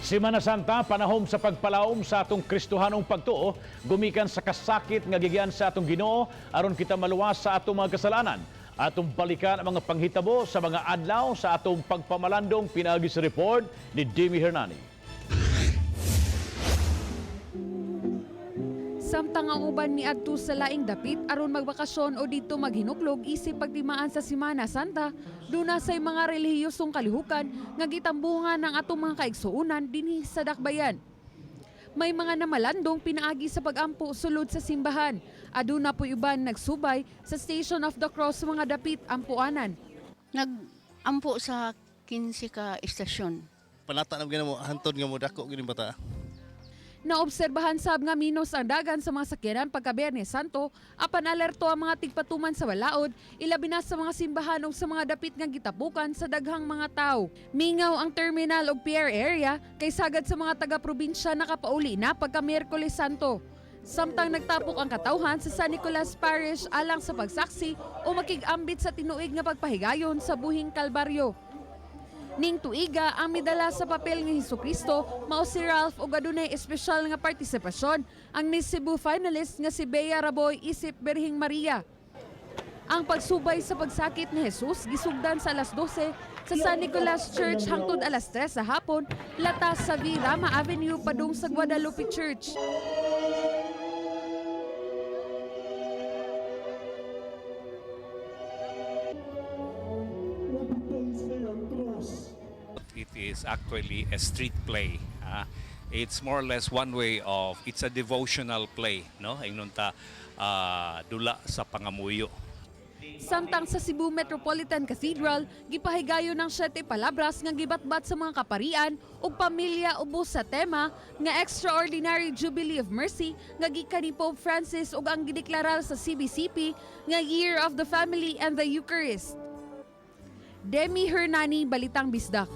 Semana Santa, panahom sa pagpalaom sa atong Kristohanong pagtuo, gumikan sa kasakit nga gigian sa atong Ginoo aron kita maluwas sa atong mga kasalanan. Atong balikan ang mga panghitabo sa mga adlaw sa atong pagpamalandong pinaagi sa report ni Demi Hernani. Samtang ang uban miadto sa laing dapit aron magbakasyon o didto maghinuklog isip pagtimaan sa Semana Santa, duna say mga relihiyosong kalihukan nga gitambungan ng atong mga kaigsuonan dinhi sa Dakbayan. May mga namalandong pinaagi sa pagampo sulod sa simbahan. Aduna po'y uban nagsubay sa Station of the Cross sa mga dapit ampuanan. Nag-ampo sa 15 ka istasyon. Panata na mo hantod nga mo dako gini bata. Naobserbahan sab nga minos ang dagan sa mga sakyanan pagka Biyernes Santo apan alerto ang mga tigpatuman sa balaod, ilabi na sa mga simbahan ug sa mga dapit nga gitapukan sa daghang mga tawo. Mingaw ang terminal ug pier area kay sagad sa mga taga-probinsya nakapauli na pagka Miyerkules Santo. Samtang nagtapok ang katawhan sa San Nicolas Parish alang sa pagsaksi o makig-ambit sa tinuig nga pagpahigayon sa buhing Kalbaryo. Ning tuiga ang midala sa papel nga Hesukristo mao si Ralph ug adunay espesyal nga partisipasyon ang Miss Cebu finalist nga si Bea Raboy isip Birhing Maria. Ang pagsubay sa pagsakit ni Jesus gisugdan sa alas 12 sa San Nicolas Church hangtod alas 3 sa hapon, latas sa V. Rama Avenue padung sa Guadalupe Church. It is actually a street play. It's more or less one way of, it's a devotional play, no? Ingnon ta dula sa pangamuyo. Samtang sa Cebu Metropolitan Cathedral, gipahigayon ng siyete palabras nga gibatbat sa mga kaparian ug pamilya ubos sa tema nga Extraordinary Jubilee of Mercy nga gikan ni Pope Francis ug ang gideklarar sa CBCP nga Year of the Family and the Eucharist. Demi Hernani, Balitang Bisdak.